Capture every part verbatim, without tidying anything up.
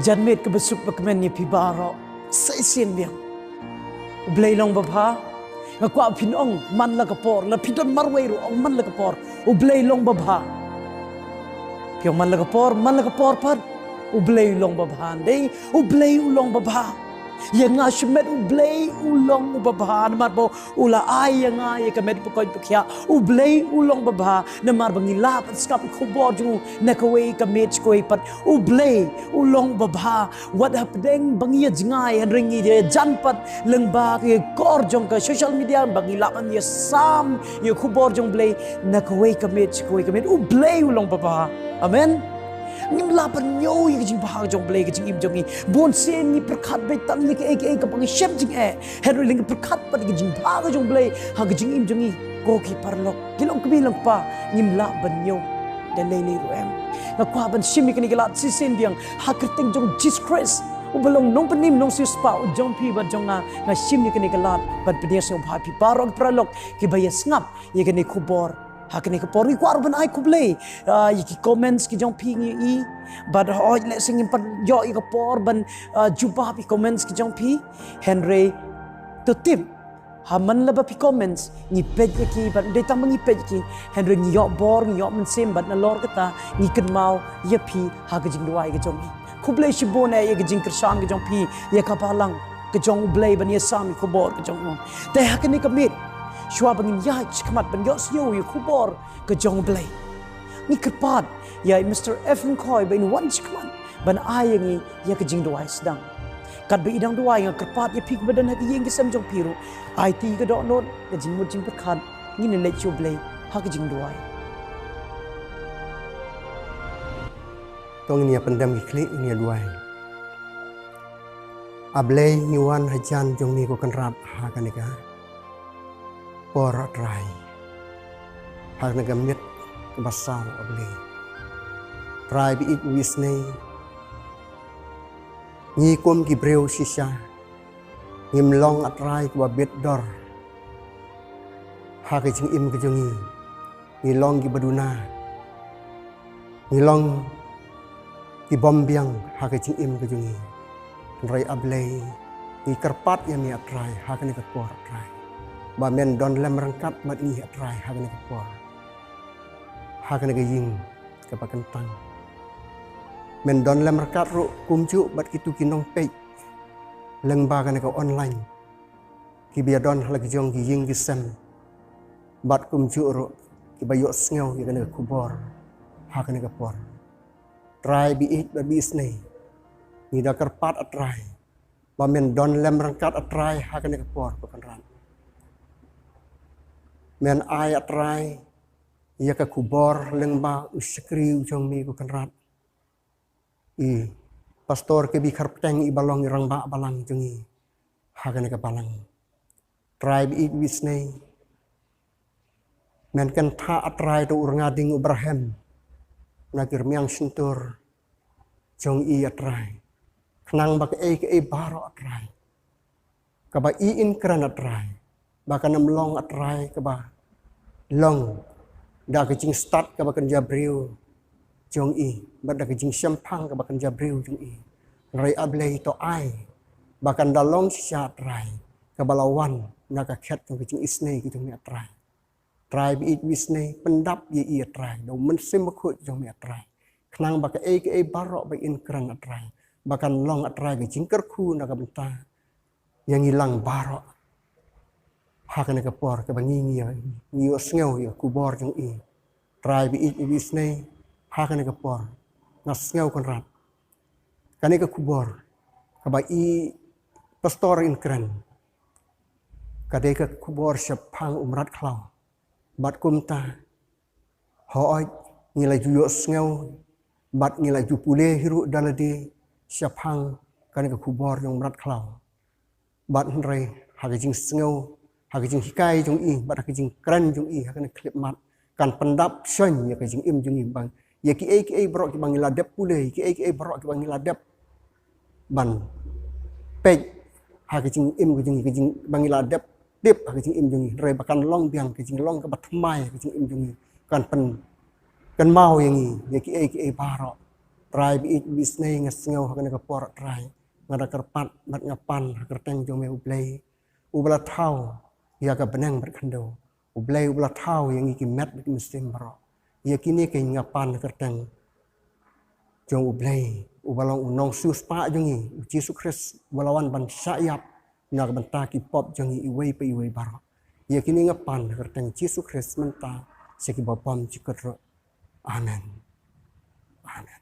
Janmiet kaba suk ba kmen ïa phi baroh. Sa shisien biang. U Blei long babha. Nga kwah phin ong man la ka por, la phi don marwei ruh ong man la ka por. U Blei long babha. Phi ong man la ka por, man la ka por pat. U Blei u long babha. Dei, U Blei u long babha. Ïa nga shimet U Blei u long babha namar ba u la ai ïa nga ïa ka met ba koit ba khiah. U Blei u long babha namar ba ngi lah ban sngap ïa ka khubor jong u na kawei ka miet sha kawei pat. U Blei u long babha. Wat hapdeng ba ngi ïa jngai hynrei ngi ïa jan pat lyngba ka kor jong ka social media ba ngi lah ban ïa sam ïa ka khubor jong U Blei na kawei ka miet sha kawei ka miet. U Blei u long babha. Amen. Ngim lah ban ñiew ïa ka jingbha jong U Blei ka jingim jong ngi. Bun sien ngi pyrkhat beit tang ïa kaei kaei kaba ngi shem jingeh. Hynrei lei ngi pyrkhat pat ïa ka jingbha ka jong U Blei ha ka jingim jong ngi. Ko ki paralok, ki long kmie long kpa, ngim lah ban ñiew da lei lei ruh em. Nga kwah ban shim ïa kane ka lad shisien biang ha kyrteng jong Jesus Christ, uba long nongpynim nongsiewspah u jong phi bad jong nga. Nga shim ïa kane ka lad ban pynïasngewbha ïa phi baroh ki paralok kiba ïa sngap ïa kane ka khubor. Ha kane ka por ngi kwah ruh ban ai khublei, ah, ïa ki comments ki jong phi ngi i. Bad hooid lehse ngim pat ïoh ïa ka por ban, ah, jubab ïa ki comments ki jong phi. Hynrei to tip, ha man la ba phi comments ngi peit ïa ki bad dei tang ba ngi peit ïa ki. Hynrei ngi ïoh bor, ngi ïoh mynsiem bad nalor kata ngi kynmaw ïa phi ha ka jingduwai ka jong ngi. Khublei shibun eh ïa ka jingkyrshan ka jong phi ïa ka balang ka jong U Blei ban ïasam ïa ka khubor ka jong u. Te ha kane ka miet shuwa ba ngin ïaid shakhmat ban ïohsngew ïa ka khubor ka jong U Blei, ngi kyrpad ïa i Mister Ephraim Khoi ba in wan shakhmat ban ai ïa ngi ïa ka jingduwai sdang. Katba i dang duwai nga kyrpad ïa phi kiba don ha ka ïing ka sem jong phi ruh, aiti ka dohnud, ka jingmut jingpyrkhat, ngin ïa leit sha U Blei ha ka jingduwai. To ngin ïa pyndem ki khlieh, ngin ïa duwai. A Blei, ngi wan hajan jong me ko Kynrad ha kane ka por, A Trai, ha kane ka miet kaba saw, A Blei. Trai ba ïeit ba isnei, ngi kum ki briew shisha ngim long, A Trai, kiba bit dor ha ka jingim ka jong ngi. Ngi long kiba duna, ngi long ki bym biang ha ka jingim ka jong ngi. Hynrei A Blei, ngi kyrpad ïa me, A Trai, ha kane ka por, A Trai, ba men don lem ryngkat bad ngi, A Trai, ha kane ka por, ha kane ka ïing kaba kyntang. Men don lem ryngkat ruh kumjuh bad kito ki nongpeit lyngba kane ka online, kiba ïadon ha la ki jong ki ïing ki sem, bad kumjuh ruh kiba ïohsngew ïa kane ka khubor ha kane ka por. Trai ba ïeit bad ba isnei, ngi da kyrpad, A Trai, ba men don lem ryngkat, A Trai, ha kane ka por, ko Kynrad. Men ai, A Trai, ïa ka khubor lyngba u shakri u jong me, ko Kynrad, i Pastor K B Kharpteng, iba long i rangbah balang jong ngi ha kane ka balang. Trai ba ïeit ba isnei, men kynthah, A Trai, da u rnga ding u Brahem na ki rmiang shyntur jong i, A Trai, khnang ba kaei kaei baroh, A Trai, kaba i in kren, A Trai, ba kan ym long, A Trai, kaba long da ka jingstad kaba kynja briew jong i bad da ka jingshemphang kaba kynja briew jong i. Hynrei A Blei, to ai ba kan da long shisha, A Trai, kaba la wan na ka khet jong ka jingisnei ka jong me, A Trai. Trai ba ïeit ba isnei, pyndap ïa i, A Trai, da u Mynsiem Bakhuid jong me, A Trai, khnang ba kaei kaei baroh ba in kren, A Trai, ba kan long, A Trai, ka jingkyrkhu na ka bynta ïa ngi lang baroh ha kane ka por kaba ngi, ngi, ngi ïohsngew ïa ka khubor jong i. Trai ba ïeit ba isnei, ha kane ka por nga sngew, Kynrad, kane ka khubor kaba i Pastor in kren, ka dei ka khubor shaphang u mrad khlaw. Bad kumta, hooid, ngi la ju ïohsngew bad ngi la ju pule hi ruh da lade shaphang kane ka khubor jong u mrad khlaw. Bad hynrei ha ka jingsngew, ha ka jinghikai jong i bad ha ka jingkren jong i ha kane ka khyllipmat, kan pyndap shon ïa ka jingim jong i, ba ïa kiei kiei baroh kiba ngi la dep pule, kiei kiei baroh kiba ngi la dep ban peit ha ka jingim ka jong i, ka jing, ba ngi la dep tip ha ka jingim jong i, hynrei ba kan long biang ka jinglong kaba thymmai ha ka jingim jong i, kan pynkynmaw ïa ngi ïa kiei kiei baroh. Trai ba ïeit ba isynei, nga sngew ha kane ka por Trai, nga da kyrpad bad nga pan ha kyrteng jong me U Blei, uba la thaw ïa ka bneng bad khyndew, U Blei uba la thaw ïa ngi ki met bad ki mynsiem baroh. Ïa kine ki nga pan ha kyrteng jong U Blei, uba long u nongsiewspah jong ngi, U Jisu Khrist, uba la wan ban shah ïap na ka bynta ki pop jong ngi iwei pa iwei baroh. Ïa kine nga pan ha kyrteng Jisu Khrist mynta, sha kiba bymjukut ruh. Amen. Amen.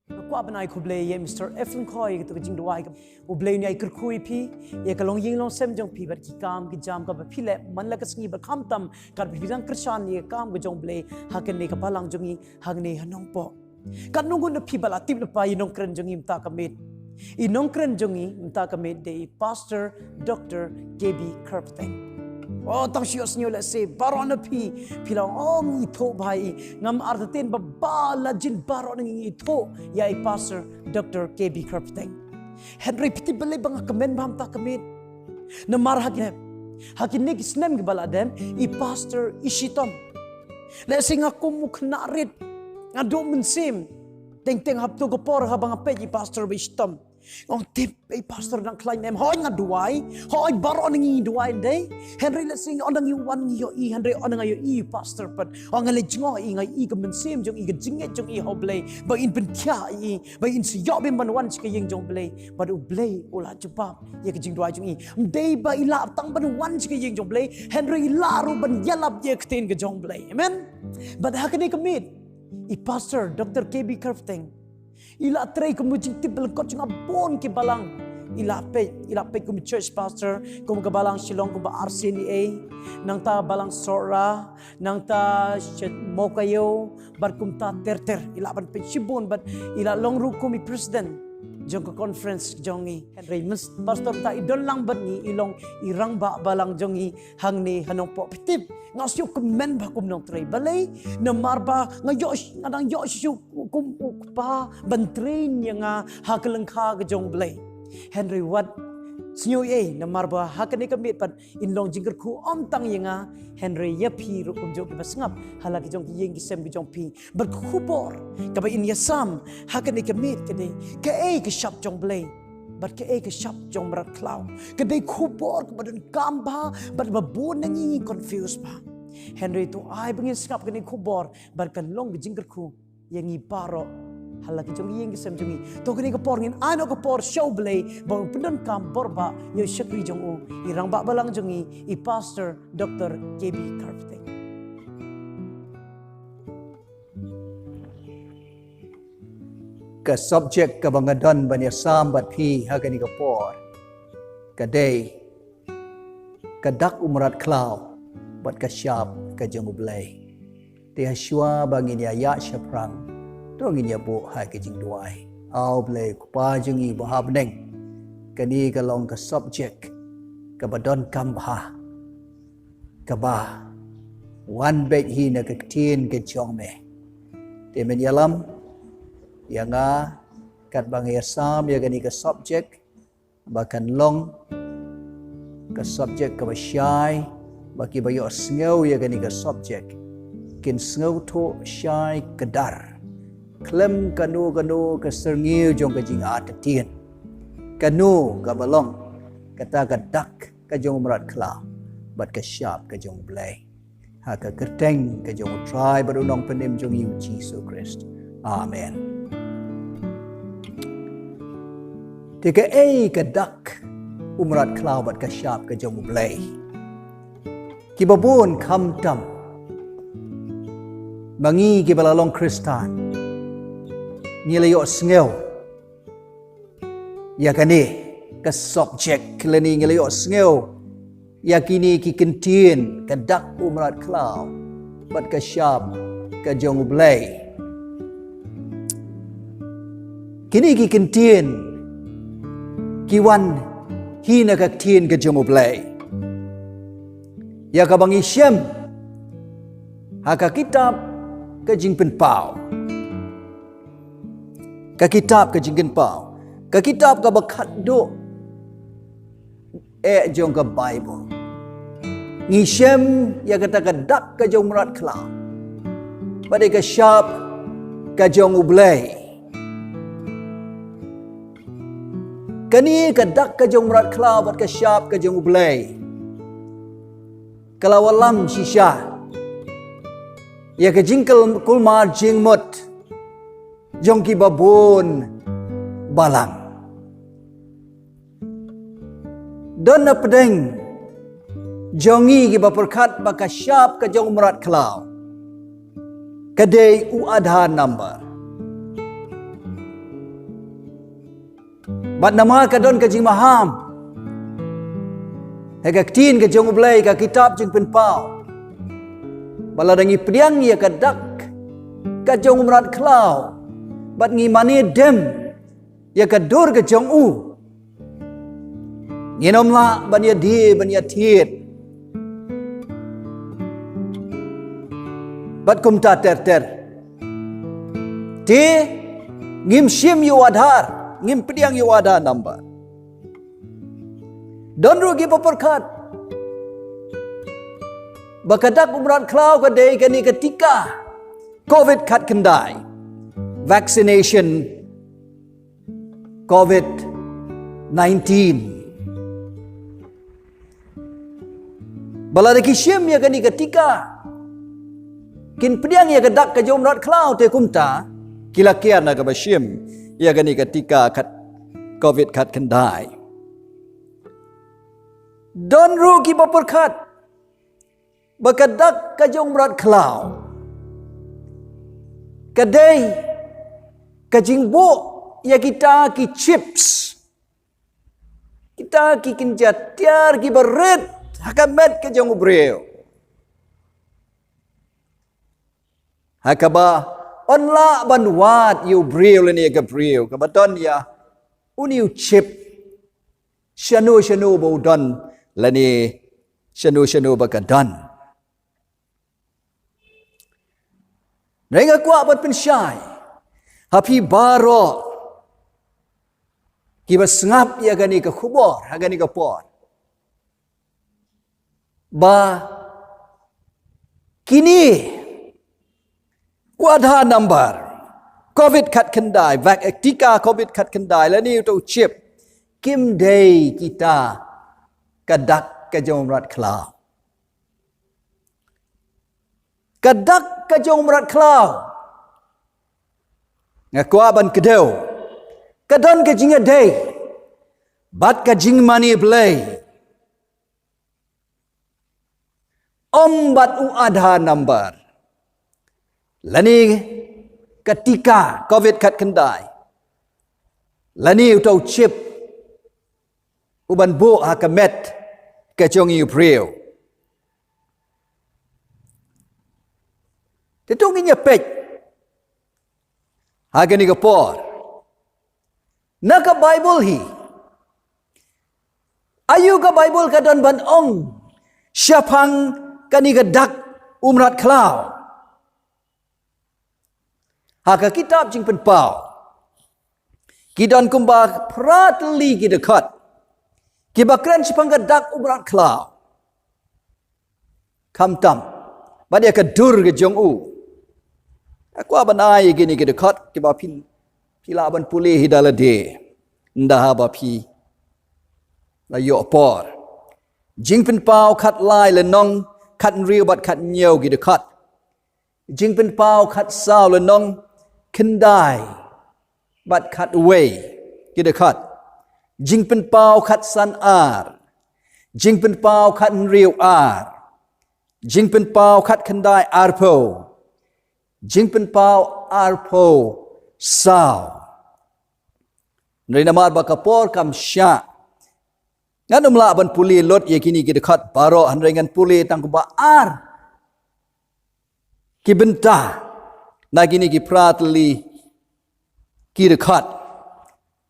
Nga kwah ban ai khublei ïa Mister Efrem Khoi, ïa kito ka jingduwai ka U Blei un ïai kyrkhu ïa phi, ïa ka longïing longsem jong phi bad ki kam ki jam kaba phi leh man la ka sngi bad khamtam katba phi dang kyrshan ïa ka kam ka jong U Blei ha kane ka balang jong ngi hangne ha Nongpoh. Katno ngut na phi ba la tip lypa ïa i nongkren jong ngi mynta ka miet? I nongkren jong ngi mynta ka miet dei i Pastor Doctor K B Kharpteng. Oh, tang shu ïohsngew lehse baroh na phi, phi la ong, "Oh, ngi ithuh bha ïa i." Ngam artatien ba ba la jin baroh na ngi ngi ithuh ïa i Pastor Doctor K B Kharpteng. Hynrei phi tip balei ba nga kmen bha mynta ka miet? Namar ha ki, ha kine ki snem kiba la dep, i Pastor i shitom. Lehse nga kum u khynnah rit, nga duh mynsiem. Teng teng hap tu ka por haba nga peit i Pastor ba i shitom. Nga ong, "Tip, i Pastor dang khlaiñ ne em?" Hooid nga duwai, hooid baroh na ngi duwai ndei. Hynrei lehse ong, "Ynda ngi wan ngi ïohi, hynrei ong nga ïohi i Pastor pat." Ong, "Nga leh jngoh ïa i, nga ïohi ka mynsiem jong i, ka jingngeit jong i ha U Blei, ba in pynkhiah ïa i, ba in sa ïoh bym ban wan sha ka ïing jong U Blei." Bad U Blei u la jubab ïa ka jingduwai jong i. Ym dei ba i lah tang ban wan sha ka ïing jong U Blei, hynrei i lah ruh ban ïalap ïa ka ktien ka jong U Blei. Amen. Bad ha kane ka miet, i Pastor Doctor K B Kharpteng, i la trei kum u jingtip ba lyngkot jong nga bun ki balang. I la peit, i la peit kum church pastor, kum ka balang Shillong, kum ba R C N E A, nangta balang Sohra, nangta sha Mawkaiaw, bad kumta ter ter. I la ban peit shibun bad i la long ruh kum i president jong ka conference jong ngi. Hynrei myn-, Pastor mynta i don lang bad ngi, i long i rangbah balang jong ngi hangne ha Nongpoh. Phi tip, nga shu kmen bha kum nongtrei. Balei? Namar ba nga ïoh, nga dang ïoh shu kum u kpa ban train ïa nga ha ka lyngkha ka jong U Blei. Hynrei wat sngew ei, namar ba ha kane ka miet pat in long jingkyrkhu ym tang ïa nga, hynrei ïa phi ruh kumjuh kiba sngap ha la ki jong ki ïing ki sem ki jong phi. Bad ka khubor kaba in ïasam ha kane ka miet ka dei, kaei ka shap jong U Blei bad kaei ka shap jong u mrad khlaw. Ka dei khubor kaba donkam bha bad ba bun na ngi ngi confuse bha. Hynrei to ai ba ngin sngap kane ka khubor bad kan long ka jingkyrkhu ïa ngi baroh ha la ki jong ki ïing ki sem jong ngi. To kane ka por ngin ai noh ka por sha U Blei ba un pyndonkam bor ba ïa u shakri jong u, i rangbah balang jong ngi, i Pastor Doctor K B Kharpteng. Ka subject kaba nga don ban ïasam bad phi ha kane ka por ka dei ka dak u mrad khlaw bad ka shap ka jong U Blei. Te ha shuwa ba ngin ïa ïaid shaphrang, to ngin ïa buh ha ka jingduwai. A U Blei Kpa jong ngi ba ha bneng, kane ka long ka subject kaba donkam bha, kaba wan beit hi na ka ktien ka jong me. Te men ïalam ïa nga katba nga ïasam ïa kane ka subject, ba kan long ka subject kaba shai, ba kiba ïohsngew ïa kane ka subject kin sngewthuh shai kdar khlem kano kano ka syrngiew jong ka jingartatien. Kano kaba long kata ka dak ka jong u mrad khlaw bad ka shap ka jong U Blei. Ha ka kyrteng ka jong U Trai bad U Nongpynim jong ngi U Jisu Khrist. Amen. Te kaei ka dak u mrad khlaw bad ka shap ka jong U Blei? Kiba bun khamtam ma ngi kiba la long Khristan ngi la ïohsngew ïa kane ka subject, lane ngi la ïohsngew ïa kine ki kyntien, ka dak u mrad khlaw bad ka shap ka jong U Blei. Kine ki kyntien ki wan hi na ka ktien ka jong U Blei, ïa kaba ngi shem ha ka kitab ka Jingpynpaw. Ka kitab ka Jingpynpaw, ka kitab kaba khatduh eh jong ka Baibl. Ngi shem ïa kata ka dak ka jong u mrad khlaw bad ïa ka shap ka jong U Blei. Kane ka dak ka jong u mrad khlaw bad ka shap ka jong U Blei ka la wallam shisha ïa ka jingkulmar jingmut jong ki babun balang. Don na pdeng jong ngi kiba pyrkhat ba ka shap ka jong u mrad khlaw ka dei u Aadhaar number. Bad namar ka don ka jingmaham ha ka ktien ka jong U Blei, ka kitab Jingpynpaw, ba lada ngi pdiang ïa ka dak ka jong u mrad khlaw bad ngi mane dem ïa ka dur ka jong u, ngin ym lah ban ïa die ban ïa thied bad kumta ter ter. Te ngim shim ïa u Aadhaar, ngim pdiang ïa u Aadhaar number. Don ruh kiba pyrkhat ba ka dak u mrad khlaw ka dei kane ka tika Covid khatkhyndai, vaccination Covid nineteen. Ba lada ki shim ïa kane ka tika, kin pdiang ïa ka dak ka jong u mrad khlaw, te kumta ki la kiar na kaba shim ïa kane ka tika khat, Covid khatkhyndai. Don ruh kiba pyrkhat ba ka dak ka jong u mrad khlaw ka dei ka jingbuh ïa kita ki chips, kita ki kynja tiar kiba rit ha ka met ka jong u briew, ha kaba un lah ban wad ïa u briew lane ïa ka briew kaba don ïa une u chip, shano shano ba u don lane shano shano ba ka don. Hynrei nga kwah ban pynshai ha phi baroh kiba sngap ïa kane ka khubor ha kane ka por, ba kine, u Aadhaar number, Covid khatkhyndai, vac-, eh, tika Covid khatkhyndai lane uta u chip, kim dei kita ka dak ka jong u mrad khlaw. Ka dak ka jong u mrad khlaw, nga kwah ban kdew, ka don ka jingïadei bad ka jingmane Blei, ym bad u Aadhaar number lane ka tika Covid khatkhyndai lane uta u chip uban buh ha ka met ka jong i u briew. Te to ngin ïa peit ha kane ka por, na ka Baibl hi, aïu ka Baibl ka don ban ong shaphang kane ka dak u mrad khlaw? Ha ka kitab Jingpynpaw, ki don kumba phra tylli ki dkhot kiba kren shaphang ka dak u mrad khlaw. Khamtam bad ïa ka dur ka jong u. Nga kwah ban ai ïa kine ki dkhot kiba phi, phi lah ban pule hi da lade, ynda haba phi la ïoh por. Jingpynpaw khatlai lynnong, khathynriew bad khathynñiew ki dkhot. Jingpynpaw khatsaw lynnong, khyndai bad khatwei ki dkhot. Jingpynpaw khatsan ar. Jingpynpaw khathynriew ar. Jingpynpaw khatkhyndai arphew. Jingpynpaw arphew saw. Hynrei namar ba ka por kam shah, ngan ym lah ban pule lut ïa kine ki dkhot baroh, hynrei ngan pule tang kumba ar ki bynta na kine ki phra tylli ki dkhot.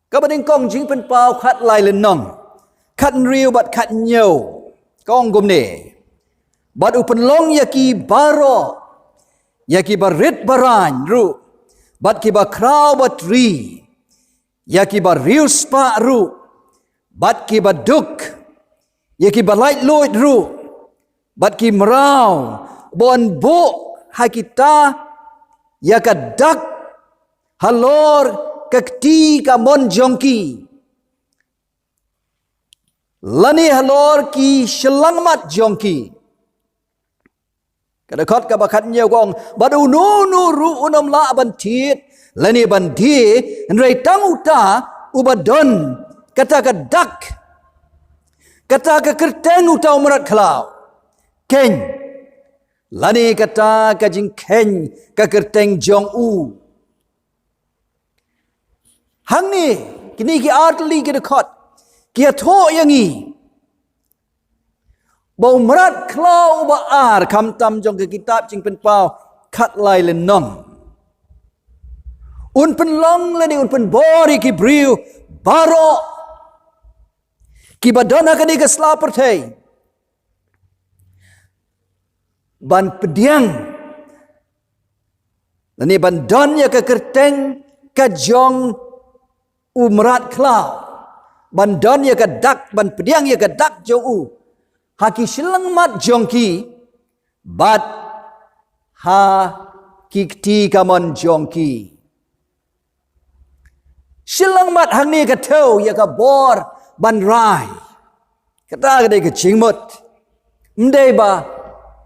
Kaba nyngkong, Jingpynpaw khatlai lynnong, khathynriew bad khathynñiew, ka ong kumne: Bad u pynlong ïa ki baroh, ïa kiba rit baraiñ ruh, bad kiba khraw batri, ïa kiba riewspah ruh, bad kiba duk, ïa kiba laitluid ruh, bad ki mraw, ba un buh ha kita ïa ka dak halor ka kti kamon jong ki, lane halor ki shyllangmat jong ki. Ka dkhot kaba khathynñiew ka ong, bad uno uno ruh un ym lah ban thied lane ban die, hynrei tang uta uba don kata ka dak, kata ka kyrteng uta u mrad khlaw, kheiñ, lane kata ka jingkheiñ ka kyrteng jong u. Hangne, kine ki artylli ki dkhot ki ïathuh ïa ngi ba u mrad khlaw uba ar, khamtam jong ka kitab Jingpynpaw khatlai lynnong, un pynlong lane un pynbor ïa ki briew baroh kiba don ha kane ka sla pyrthei ban pdiang lane ban don ïa ka kyrteng ka jong u mrad khlaw, ban don ïa ka dak, ban pdiang ïa ka dak jong u ha ki shyllangmat jong ki bad ha ki kti kamon jong ki. Shyllangmat hangne ka thew ïa ka bor ban rai. Kata ka dei ka jingmut. Ym dei ba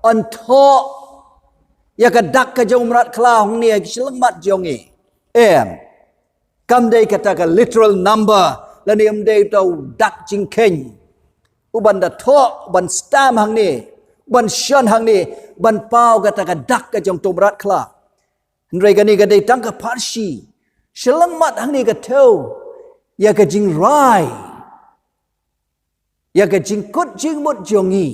yn thoh ïa ka dak ka jong u mrad khlaw hangne ha ki shyllangmat jong ngi. Em. Kam dei kata ka literal number, lane ym dei uta u dak jingkheiñ uban da thoh, uban stamp hangne, uban shon hangne, ban paw kata ka dak ka jong uta u mrad khlaw. Hynrei kane ka dei tang ka pharshi. Shyllangmat hangne ka thew ïa ka jingrai, ïa ka jingkut jingmut jong ngi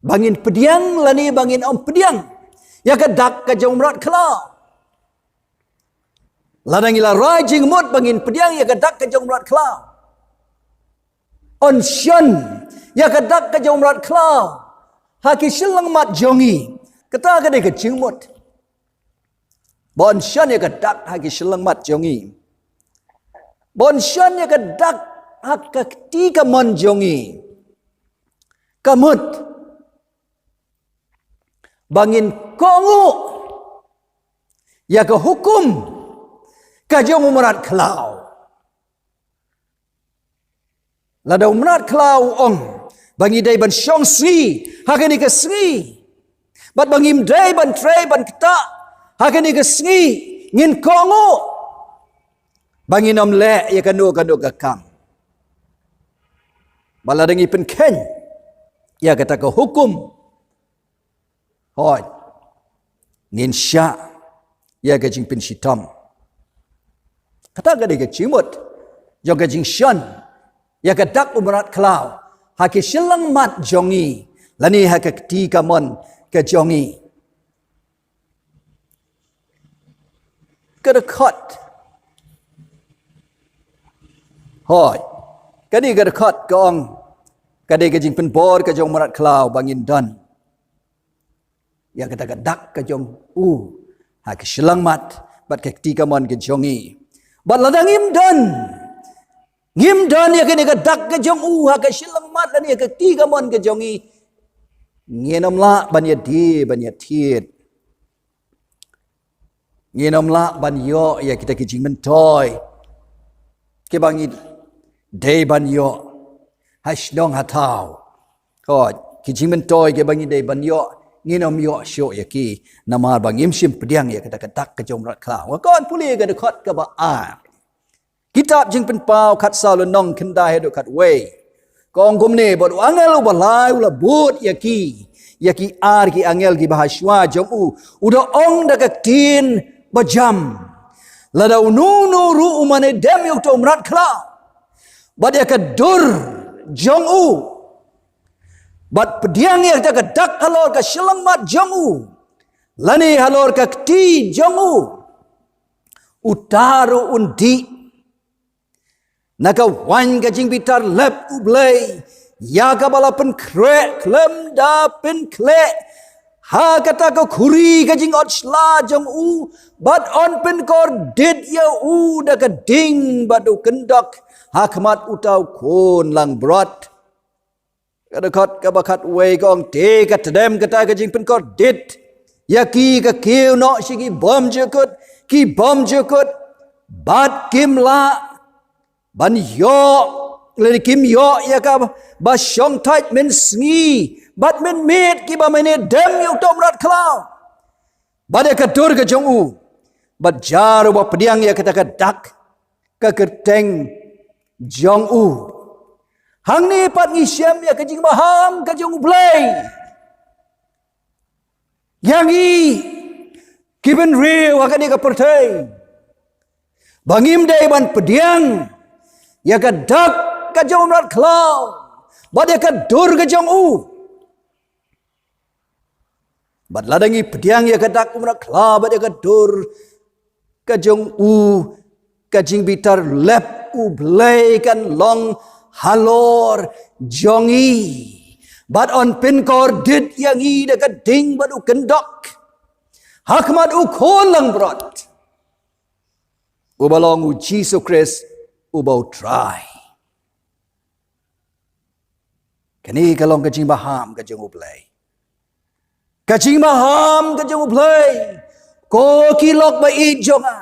ba ngin pdiang lane ba ngin ym pdiang ïa ka dak ka jong u mrad khlaw. Lada ngi la rai jingmut ba ngin pdiang ïa ka dak ka jong u mrad khlaw, yn shon ïa ka dak ka jong u mrad khlaw ha ki shyllangmat jong ngi. Kata ka dei ka jingmut. Ba yn shon ïa ka dak ha ki shyllangmat jong ngi. Ba yn shon ïa ka dak ha ka kti kamon jong ngi. Ka mut ba ngin kohnguh ïa ka hukum ka jong u mrad khlaw. Lada u mrad khlaw u ong ba ngi dei ban shong sngi ha kane ka sngi, bad ba ngim dei ban trei ban ktah ha kane ka sngi, ngin kohnguh ba ngin ym leh ïa kano kano ka kam. Bad lada ngi pynkheiñ ïa kata ka hukum, hooid, ngin shah ïa ka jingpynshitom. Kata ka dei ka jingmut jong ka jingshon ïa ka dak u mrad khlaw ha ki shyllangmat jong ngi lane ha ka kti kamon ka jong ngi. Ka dkhot, hooid, kane ka dkhot ka ong, ka dei ka jingpynbor ka jong u mrad khlaw ba ngin don ïa kata ka dak ka jong u ha ka shyllangmat bad ka kti kamon ka jong ngi. Bad lada ngim don, ngim don ïa kane ka dak ka jong u ha ka shyllangmat lane ïa ka kti kamon ka jong ngi, ngin ym lah ban ïa die ban ïa thied. Ngin ym lah ban ïoh ïa kita ki jingmyntoi kiba ngi dei ban ïoh ha shnong ha thaw. Ko ki jingmyntoi kiba ngi dei ban ïoh, ngin ym ïoh shuh ïa ki namar ba ngim shym pdiang ïa kata ka dak ka jong u mrad khlaw. Nga kwah pule ïa ka dkhot kaba ar. Kitab Jingpynpaw khatsaw lynnong khyndai haduh khatwei. Ka ong kumne, bad u angel uba lai u la bud ïa ki, ïa ki ar ki angel kiba ha shuwa jong u, u da ong da ka ktien ba jam. Lada uno uno ruh u mane dem ïa uta u mrad khlaw, bad ïa ka dur jong u, bad pdiang ïa kata ka dak halor ka shyllangmat jong u lane halor ka kti jong u, uta ruh un dih na ka waiñ ka jingbitar lep U Blei, ïa kaba la pynkhreh khlem da pynkhleh ha kata ka khuri ka jingot shla jong u, bad yn pynkordit ïa u da ka ding bad u kyndok ha khmat uta u khun langbrot. Ka dkhot kaba khatwei ka ong, te ka tdem kata ka jingpynkordit Ïa ki ka kiew noh sha ki bymjukut, ki bymjukut, bad kim lah ban ïoh, lane kim ïoh ïa kaba shongthait mynsngi bad mynmiet kiba mynne dem ïa uto u mrad khlaw bad ïa ka dur ka jong u, bad jar uba pdiang ïa kata ka dak ka kyrteng jong u. Hangne pat ngi shem ïa ka jingbaham ka jong U Blei ïa ngi ki bynriew ha kane ka pyrthei, ba ngim dei ban pdiang ïa ka dak ka jong u mrad khlaw bad ïa ka dur ka jong u. Bad lada ngi pdiang ïa ka dak u mrad khlaw bad ïa ka dur ka jong u, ka jingbitar lep U Blei kan long halor jong ngi, bad yn pynkordit ïa ngi da ka ding bad u kyndok ha khmat u Khun langbrot, uba long U Jisu Khrist uba U Trai. Kane ka long ka jingbaham ka jong U Blei. Ka jingbaham ka jong U Blei, ko ki lok ba ïeit jong nga,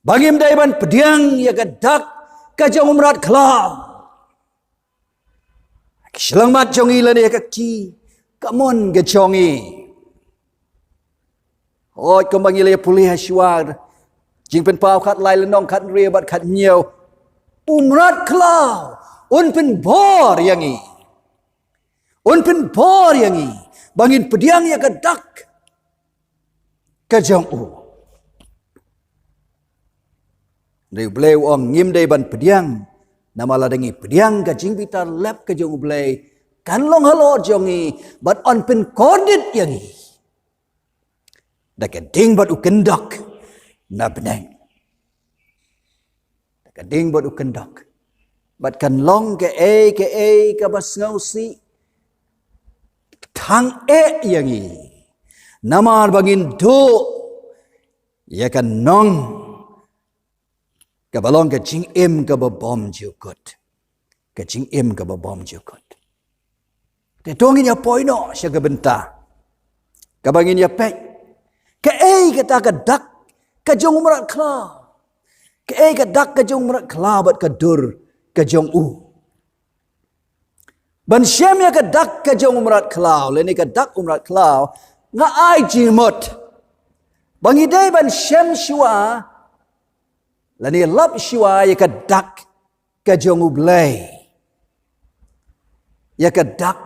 ba ngim dei ban pdiang ïa ka dak ka jong u mrad khlaw ha ki shyllangmat jong ngi lane ha ka kti kamon ka jong ngi. Hooid, kumba ngi la ïa pule ha shuwa, Jingpynpaw khatlai lynnong khathynriew bad khathynñiew, u mrad khlaw un pynbor ïa ngi, un pynbor ïa ngi ba ngin pdiang ïa ka dak ka jong u. Hynrei U Blei u ong ngim dei ban pdiang, namar lada ngi pdiang, ka jingbitar lep ka jong U Blei kan long halor jong ngi bad yn pynkordit ïa ngi da ka ding bad u kyndok na bneng. Da ka ding bad u kyndok. Bad kan long kaei kaei kaba sngewsih thang eh ïa ngi, namar ba ngin duh ïa ka nong kaba long ka jingim kaba bymjukut. Ka jingim kaba bymjukut. Te to ngin ïa poi noh sha ka bynta kaba ngin ïa peit, kaei kata ka dak ka jong u mrad khlaw? Kaei ka dak ka jong u mrad khlaw bad ka dur ka jong u? Ban shem ïa ka dak ka jong u mrad khlaw, lane ka dak u mrad khlaw, nga ai jingmut ba ngi dei ban shem shuwa lane lap shuwa ïa ka dak ka jong U Blei, ïa ka dak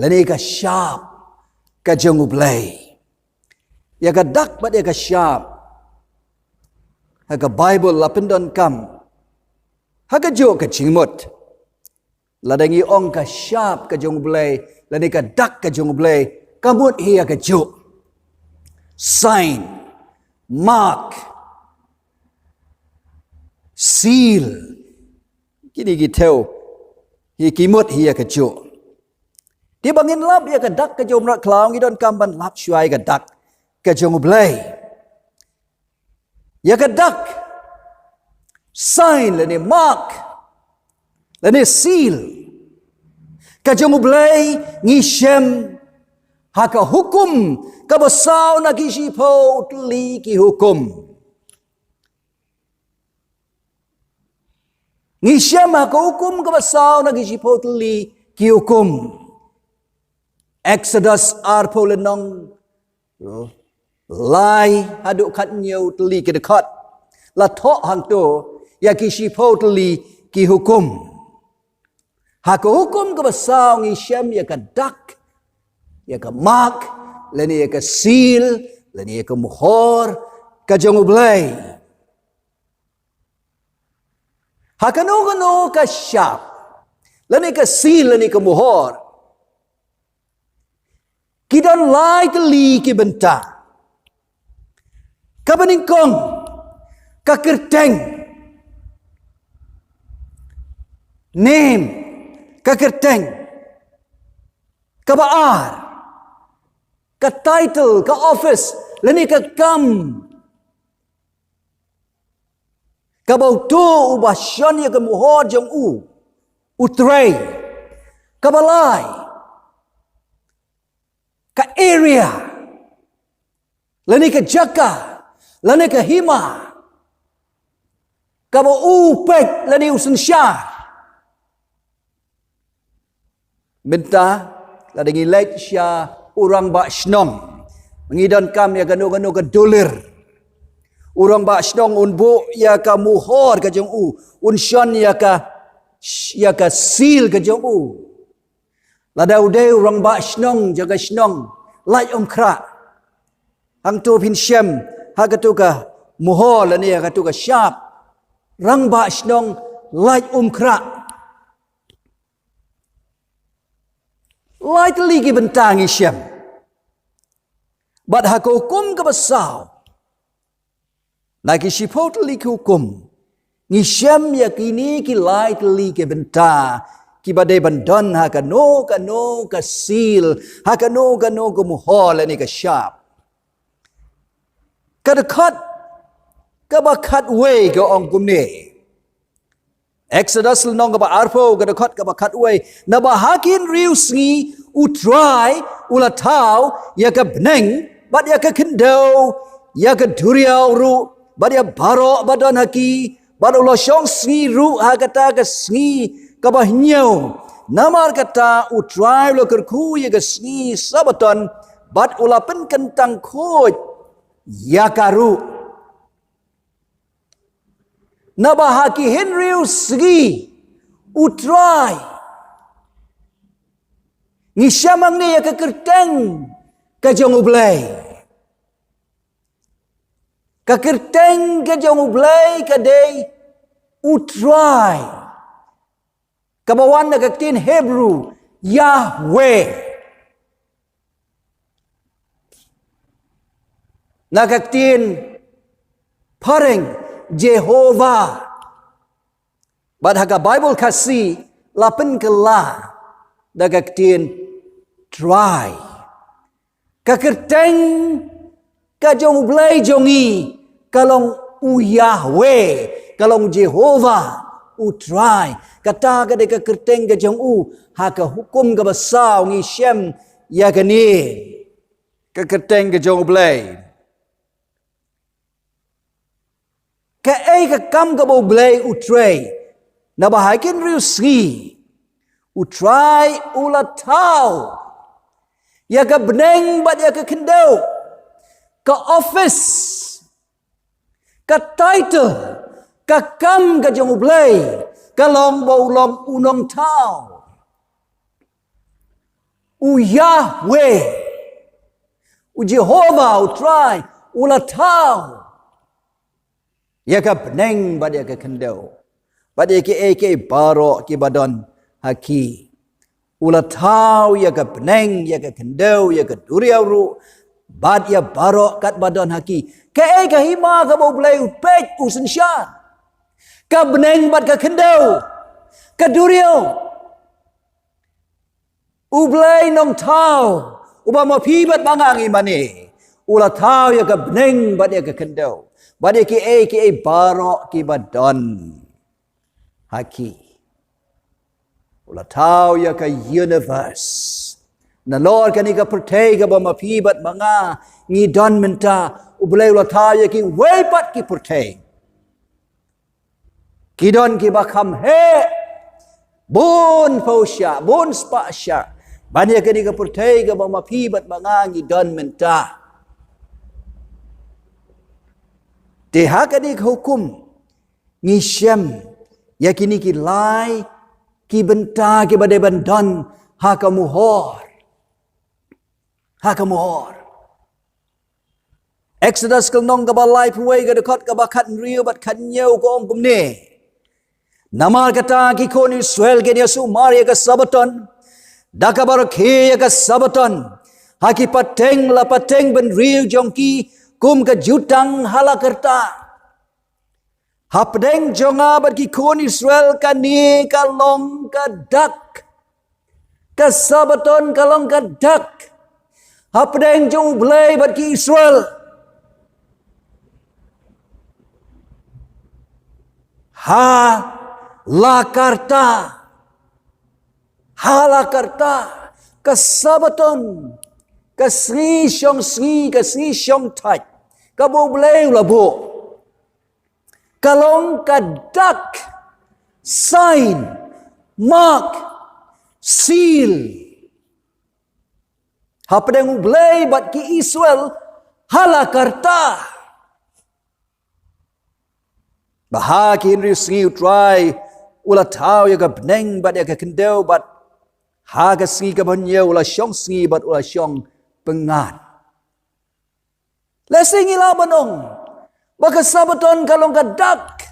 lane ka shap ka jong U Blei. Ïa ka dak bad ïa ka shap ha ka Baibl la pyndonkam ha kajuh ka jingmut. Lada ngi ong ka shap ka jong U Blei lane ka dak ka jong U Blei, ka mut hi ïa kajuh: sign, mark, seal. Kine ki thew hi ki mut hi ïa kajuh. Te ba ngin lap ïa ka dak ka jong u mrad khlaw, ngi donkam ban lap shuwa ïa ka dak ka jong U Blei. Ïa ka dak, sign lane mark lane seal ka jong U Blei, ngi shem ha ka Hukum kaba saw na ki shiphew tylli ki hukum. Ngi shem ha ka Hukum kaba saw na ki shiphew tylli ki hukum. Exodus arphew lynnong, lai haduh khathynñiew tylli ki dkhot. La thoh hangto ïa ki shiphew tylli ki hukum. Ha ka Hukum kaba saw ngi shem ïa ka dak, ïa ka mark, lane ïa ka seal, lane ïa ka mohor ka jong U Blei. Ha kano kano ka shap, lane ka seal, lane ka mohor, ki don lai tylli ki bynta. Kaba nyngkong, ka kyrteng, name, ka kyrteng. Kaba ar, ka title, ka office, lane ka kam kaba uto uba shon ïa ka mohor jong u u trei. Kaba lai, ka area, lane ka jaka, lane ka hima kaba u peit lane u synshar. Mynta lada ngi leit sha u rangbah shnong, ngi donkam ïa kano kano ka dulir. U rangbah shnong un buh ïa ka muhor ka jong u, un shon ïa ka, ïa ka seal ka jong u. Lada u dei u rangbah shnong jong ka shnong Laitumkhrah, hangto phin shem ha kato ka muhor lane ha kato ka shap, rangbah shnong Laitumkhrah. Lai tylli ki bynta ngi shem. Bad ha ka hukum kaba saw, na ki shiphew tylli ki hukum, ngi shem ïa kine ki lai tylli ki bynta kiba dei ban don ha kano kano ka seal, ha kano kano ka muhor lane ka shap. Ka dkhot kaba khatwei ka ong kumne. Exodus lynnong kaba arphew, ka dkhot kaba khatwei. Naba ha ki hynriew sngi U Trai u la thaw ïa ka bneng bad ïa ka khyndew, ïa ka duriaw ruh bad ïa baroh ba don ha ki, bad u la shong sngi ruh ha kata ka sngi kaba hynñiew. Namar kata U Trai u la kyrkhu ïa ka sngi Sabbaton bad u la pynkyntang khuid ïa ka ruh. Naba ha ki hynriew sngi U Trai. Ngi shem hangne ïa ka kyrteng ka jong U Blei. Ka kyrteng ka jong U Blei ka dei U Trai. Kaba wan na ka ktien Hebrew, Yahweh. Na ka ktien phareng, Jehovah. Bad ha ka Baibl Khasi la pynkylla da ka ktien Trai. Ka kyrteng ka jong U Blei jong ngi ka long U Yahweh, ka long Jehovah, U Trai. Kata ka dei ka kyrteng ka jong u, ha ka hukum kaba saw ngi shem ïa kane. Ka kyrteng ka jong U Blei. Kaei ka kam kaba U Blei u trei? Naba ha ki hynriew sngi U Trai u la thaw ïa ka bneng bad ïa ka khyndew. Ka office, ka title, ka kam ka jong U Blei ka long ba u long U Nongthaw. U Yahweh, U Jehovah, U Trai, u la thaw ïa ka bneng bad ïa ka khyndew bad ïa kiei kiei baroh kiba don ha ki. U la thaw ïa ka bneng, ïa ka khyndew, ïa ka duriaw ruh bad ïa baroh katba don ha ki. Kaei ka hima kaba U Blei u peit, u synshar? Ka bneng bad ka khyndew, ka duriaw. U Blei Nongthaw, uba ma phi bad ma nga ngi mane, u la thaw ïa ka bneng bad ïa ka khyndew bad ïa kiei kiei baroh kiba don ha ki. U la thaw ïa ka universe. Nalor kane ka pyrthei kaba ma phi bad ma nga ngi don mynta, U Blei u la thaw ïa kiwei pat ki pyrthei. Ki don kiba kham heh bun phew shah, bun spah shah ban ïa kane ka pyrthei kaba ma phi bad ma nga ngi don mynta. Te ha kane ka hukum ngi shem ïa kine ki lai ki bynta kiba dei ban don ha ka muhor. Ha ka muhor. Exodus ka lynnong kaba laiphew wei, ka dkhot kaba khathynriew bad khathynñiew ka ong kumne: Namar kata ki khun Israel kin ïasumar ïa ka Sabbaton, da kaba rakhe ïa ka Sabbaton ha ki pateng la pateng bynriew jong ki kum ka jutang ha la ka rta. Hapdeng jong nga bad ki khun Israel kane ka long ka dak. Ka Sabbaton ka long ka dak hapdeng jong U Blei bad ki Israel. Ha la ka rta. Ha la ka rta, ka Sabbaton Ka sngi shong sngi, ka sngi shong thait, kaba U Blei u la buh, ka long ka dak, sign, mark, seal, hapdeng U Blei bad ki Israel ha la karta. Ba ha ki hynriew sngi U Trai u la thaw ïa ka bneng bad ïa ka khyndew, bad ha ka sngi kaba hynñiew u la shong sngi bad u la shong pyngngad. Lehse ngi lah ban ong ba ka Sabaton ka long ka dak,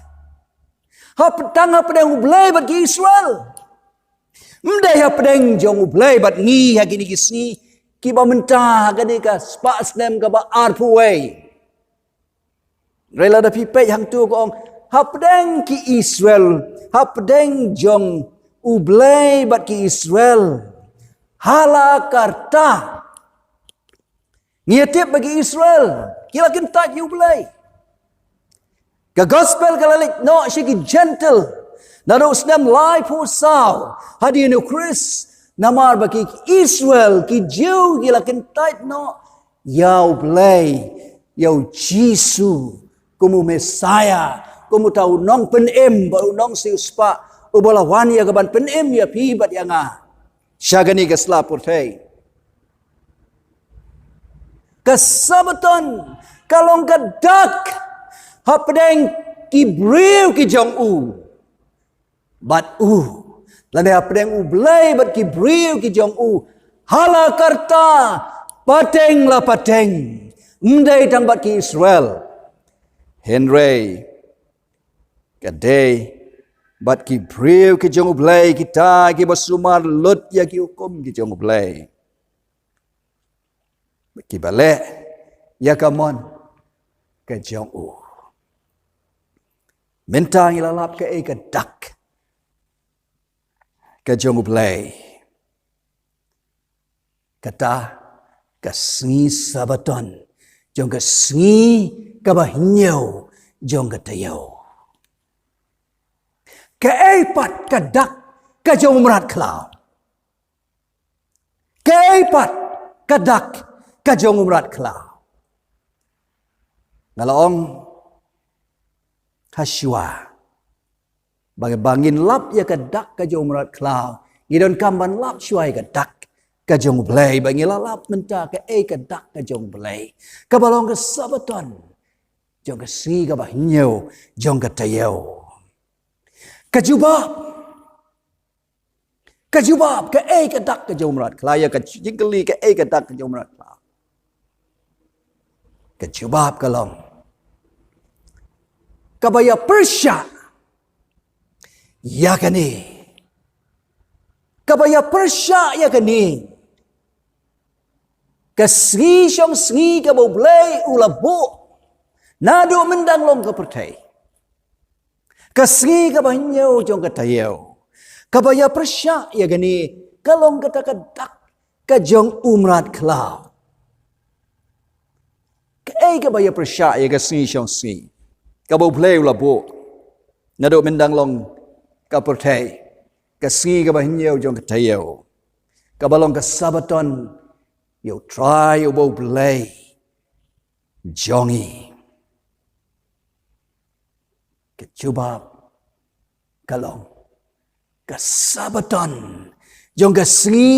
hap-, tang hapdeng U Blei bad ki Israel. Ym dei hapdeng jong U Blei bad ngi ha kine ki sngi kiba mynta, ha kane ka spah snem kaba arphew wei. Hynrei lada phi peit hangto ka ong, hapdeng ki Israel, hapdeng jong U Blei bad ki Israel ha la karta. Ngi ïa tip ba ki Israel ki la kyntait ïa U Blei. Ka gospel ka la leit noh sha ki Gentile naduh snem laiphew saw hadien U Khrist, namar ba ki Israel, ki Jiw, ki la kyntait noh ïa U Blei, ïa U Jisu kum U Messiah, kum uta U Nongpynim bad U Nongsiewspah, uba la wan ïa kaban pynim ïa phi bad ïa nga sha kane ka sla pyrthei. Ka Sabaton ka long ka dak hapdeng ki briew ki jong U bad U, lane hapdeng U Blei bad ki briew ki jong U ha la karta, pateng la pateng. Ym dei tang bad ki Israel, hynrei ka dei bad ki briew ki jong U Blei, kita kiba sumar lut ïa ki hukum ki jong U Blei bad kiba leh ïa ka mon ka jong U. Mynta ngi la lap kaei ka dak ka jong U Blei. Kata ka sngi Sabaton jong ka sngi kaba hynñiew jong ka taïew. Kaei pat ka dak ka jong u mrad khlaw? Kaei pat ka dak ka jong u mrad khlaw? Nga la ong ha shuwa ba, ba ngin lap ïa ka dak ka jong u mrad khlaw, ngi donkam ban lap shuwa ïa ka dak ka jong U Blei. Ba ngi la lap mynta kaei ka dak ka jong U Blei, kaba long ka Sabaton jong ka sngi kaba hynñiew jong ka taïew. Ka jubab, ka jubab, kaei ka dak ka jong u mrad khlaw? Ïa ka jingkylli kaei ka dak ka jong u mrad khlaw, ka jubab ka long, kaba ïa pyrshah ïa kane, kaba ïa pyrshah ïa kane ka sngi shong sngi kaba U Blei u la buh naduh myndang long ka pyrthei. Ka sngi kaba hynñiew jong ka taïew, kaba ïa pyrshah ïa kane, ka long kata ka dak ka jong u mrad khlaw. Kaei kaba ïa pyrshah ïa ka sngi shong sngi kaba U Blei u la buh naduh myndang long ka pyrthei, ka sngi kaba hynñiew jong ka taïew, kaba long ka Sabaton ïa U Trai uba U Blei jong ngi? Ka jubab ka long, ka Sabaton jong ka sngi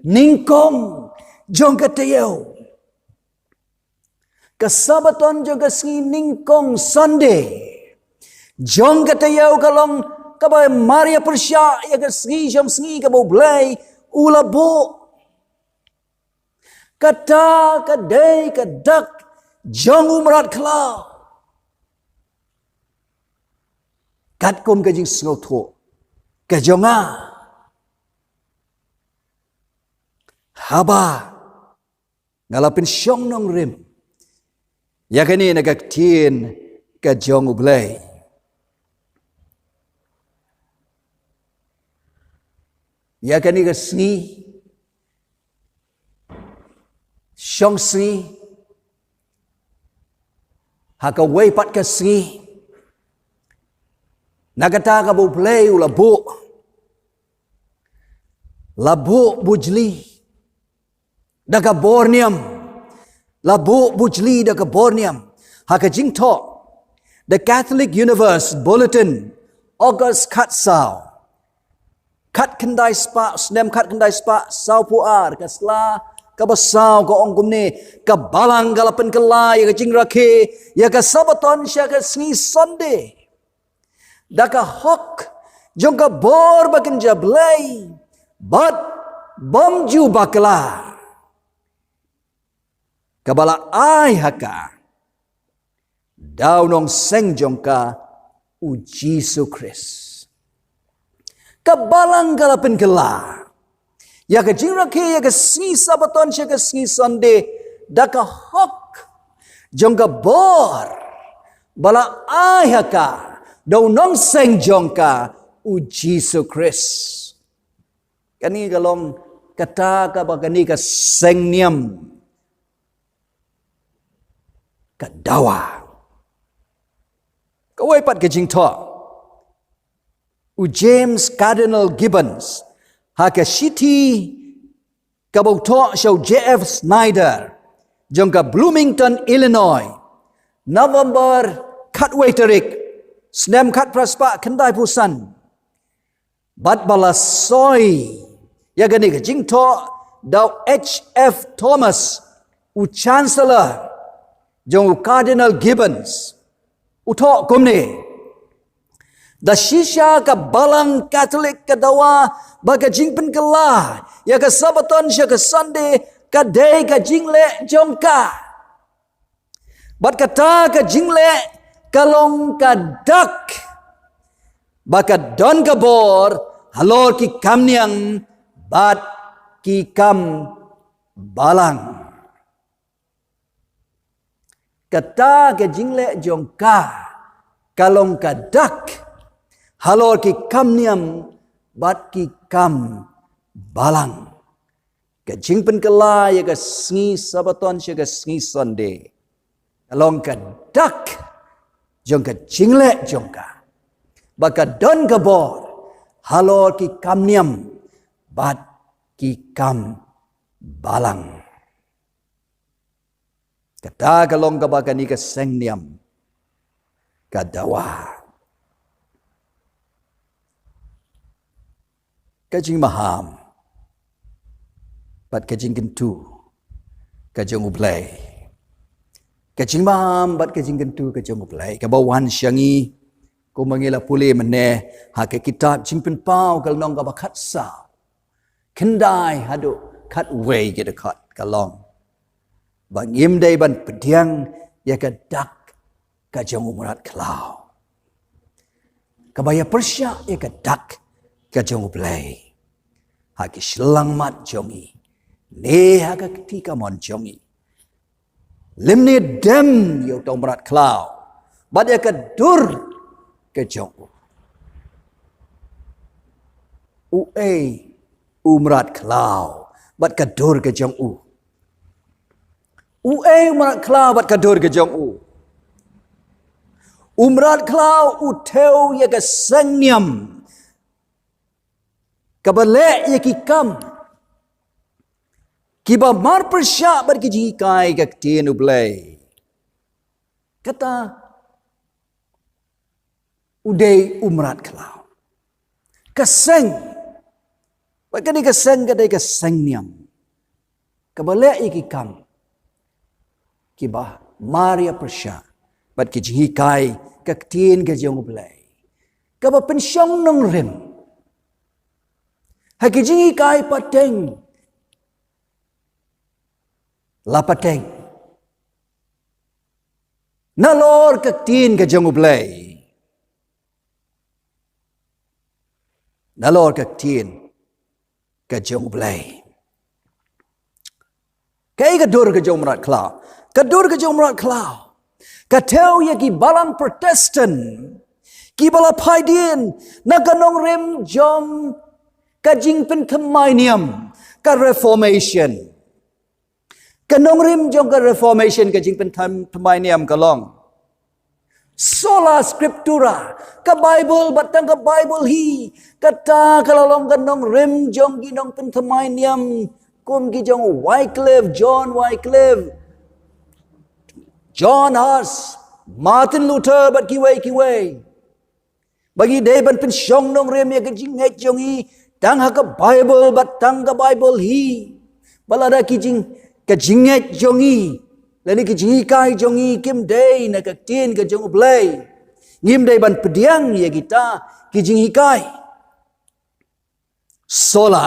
nyngkong jong ka taïew. Ka Sabaton jong ka sngi nyngkong, Sunday, jong ka taïew ka long kaba mar ïa pyrshah ïa ka sngi shong sngi kaba U Blei u la buh. Kata ka dei ka dak jong u mrad khlaw, katkum ka jingsngewthuh ka jong nga haba nga la pynshong nongrim ïa kane na ka ktien ka jong U Blei. Ïa kane ka sngi shong sngi, ha kawei pat ka sngi, na kata kaba U Blei u la buh, la buh bujli, da ka bor niam, la buh bujli da ka bor niam. Ha ka jingthoh The Catholic Universe Bulletin, August khatsaw, khatkhyndai spah, snem khatkhyndai spah sawphew ar, ka sla kaba saw ka ong kumne: Ka Balang ka la pynkylla ïa ka jingrakhe ïa ka Sabbaton sha ka sngi Sunday da ka hok jong ka bor ba kynja Blei bad bym ju bakla, kaba la ai ha ka da u nongseng jong ka, u Jisu Khrist. Ka Balang ka la pynkylla ïa ka jingrakhe ïa ka sngi Sabbaton sha ka sngi Sunday da ka hok jong ka bor ba la ai ha ka da u nongseng jong ka, u Jisu Khrist. Kane ka long kata kaba kane ka seng niam ka dawa. Kawei pat ka jingthoh, u James Cardinal Gibbons, ha ka shithi kaba u thoh sha u J F Snyder jong ka Bloomington, Illinois, November khatwei tarik, snem khatphra spah khyndaiphew san. Bad ba la soi ïa kane ka jingthoh da u H F Thomas, u Chancellor jong u Cardinal Gibbons, u thoh kumne: Da shisha ka Balang Katholik ka dawa ba ka jingpynkylla ïa ka Sabbaton sha ka Sunday ka dei ka jingleh jong ka. Bad kata ka jingleh ka long ka dak ba ka don ka bor halor ki kam niam bad ki kam balang. Kata ka jingleh jong ka ka long ka dak halor ki kam niam bad ki kam balang. Ka jingpynkylla ïa ka sngi Sabbaton sha ka sngi Sunday ka long ka dak jong ka jingleh jong ka ba ka don ka bor halor ki kam niam bad ki kam balang. Kata ka long kaba kane ka seng niam ka dawa. Ka jingmaham bad ka jingkyntu ka jong U Blei. Ka jingmaham bad ka jingkyntu ka jong U Blei kaba wan sha ngi, kumba ngi la pule mynne ha ka kitab Jingpynpaw ka lynnong kaba khatsaw, khyndai haduh khatwei ki dkhot, ka long ba ngim dei ban pdiang ïa ka dak ka jong u mrad khlaw, kaba ïa pyrshah ïa ka dak ka jong U Blei ha ki shyllangmat jong ngi ne ha ka kti kamon jong ngi. Lymne dem ïa uta u mrad khlaw bad ïa ka dur ka jong u. Uei u mrad khlaw bad ka dur ka jong u? Uei u mrad khlaw bad ka dur ka jong u? U mrad khlaw u thew ïa ka seng niam kaba leh ïa ki kam kiba marpyrshah bad ki jinghikai ka ktien U Blei. Kata u dei u mrad khlaw. Ka seng, bad kane ka seng ka dei ka seng niam kaba leh ïa ki kam kiba mar ïa pyrshah bad ki jinghikai ka ktien ka jong U Blei, kaba pynshong nongrim ha ki jinghikai pateng la pateng nalor ka ktien ka jong U Blei. Nalor ka ktien ka jong U Blei. Kaei ka dur ka jong u mrad khlaw? Ka dur ka jong u mrad khlaw ka thew ïa ki balang Protestant kiba la phai dien na ka nongrim jong ka jingpynthymmai niam, ka Reformation. Ka nongrim jong ka Reformation, ka jingpynthymmai niam, ka long Sola Scriptura, ka Baibl bad tang ka Baibl hi. Kata ka la long ka nongrim jong ki nongpynthymmai niam kum ki jong Wycliffe, John Wycliffe, John Huss, Martin Luther, bad kiwei kiwei. Ba ngi dei ban pynshong nongrim ïa ka jingngeit jong ngi tang ha ka Baibl bad tang ka Baibl hi. Ba lada ki jing, ka jingngeit jong ngi lane ki jinghikai jong ngi kim dei na ka ktien ka jong U Blei, ngim dei ban pdiang ïa kita ki jinghikai. Sola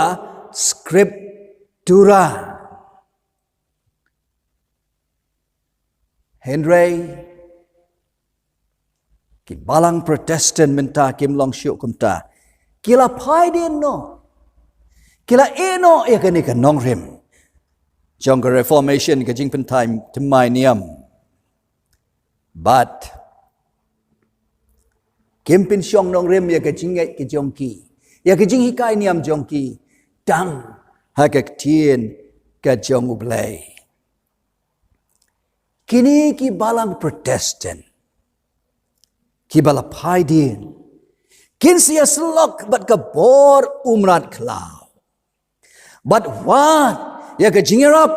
Scriptura. Hynrei ki balang Protestant mynta kim long shuh kumta. Ki la phai dien noh, ki la ïeh noh ïa kane ka nongrim jong ka Reformation, ka jingpynthame thymmai niam. Bad kim pynshong nongrim ïa ka jingngeit ka jong ki, ïa ka jinghikai niam jong ki, tang ha ka ktien ka jong U Blei. Kine ki balang Protestant kiba la phai dien, kin sa ïasyllok bad ka bor u mrad khlaw. Bad wat ïa ka jingïarap